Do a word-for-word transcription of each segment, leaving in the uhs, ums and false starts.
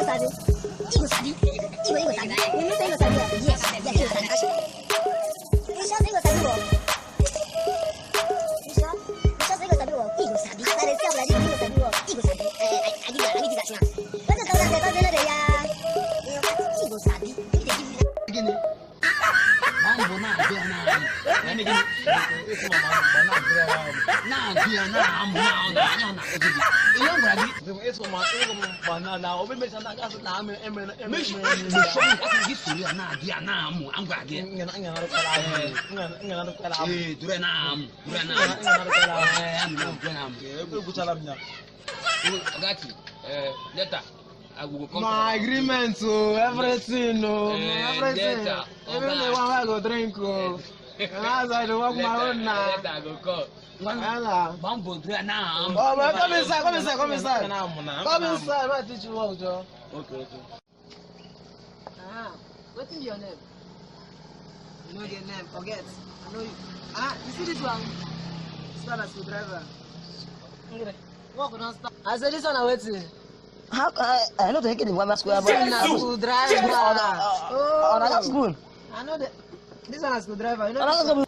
Sabi. He go sabi. He go, he go sabi. You know say he go sabi. Yes, yes, he go sabi. You sure say he go sabi work? You sure? You sure say he go sabi work? He go sabi. As I dey see am like this, he go sabi work. He go sabi. Eh, I, I give you, I give you that chance. Wetin cause that? Because they no dey yarn. He go sabi. He dey give you. Gini? Mambo na-abịa na-amụ. Na-abịa na-amụ, na-abịa na-amụ. Ihe m gwara gị. Ịsụ ma, ịsụ ma, na, na, obi mecha na gasị na ame, eme, eme, eme, eme. Gị soro ya na-abịa na-amụ, a gwara gị. Nge na, nge na rụkwara ahụ. Nge na, nge na rụkwara ahụ. Ee, dure na-amụ, dure na-amụ. Nge na, nge na rụkwara ahụ. Ee, ya mere, dure na-amụ. Ee, egwu egwuchala m ya. Oga T, eh, later, I go come. My agreement, oh, everything, oh, eh, everything. Later, even the one wey I go drink, oh. And as I dey work my own now. Later, I go call. Hello. Bambo, do it now. Oh, but come inside, come inside, come inside. Come inside, I teach you work, Joe. Okay, okay. Ah, wetin be your name? You no get name, forget. I know you. Ah, you see this one? This one na screwdriver. Work don start. I say this one na wetin? How, I, I no take the one square. This one na screwdriver. Oh, na school. I know the, this one na screwdriver. You know this one?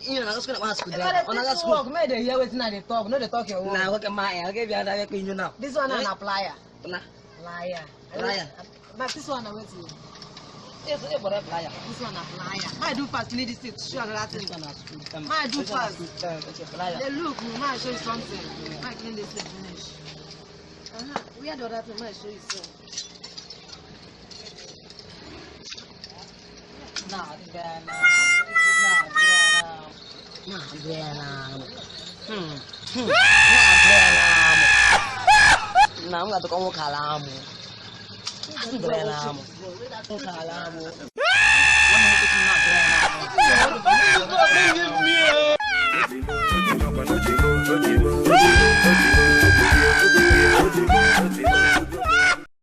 School. If I dey teach you work, make dem hear wetin I dey talk. No dey talk your own. Na, okay, my, okay, be under, okay, you know. This one na plier. Na. Plier. Plier. But this one na wetin? Yes, eh, but plier. This one na plier. Ma do fast, need this thing. Show another thing. This one na screw. Ma do fast. This one na screw. Eh, okay, plier. Dey look, ma show you something. Ma clean this thing finish. Uh-huh. Where the other thing? Ma show you something. Na, na, na. Na, na, na. Na, na, na. Hmm. Hmm. Na, na, na. Na, m ga-atụkọ nwoke ala amụ. Nwoke ala amụ. Nwanne m nwoke si na, na, na.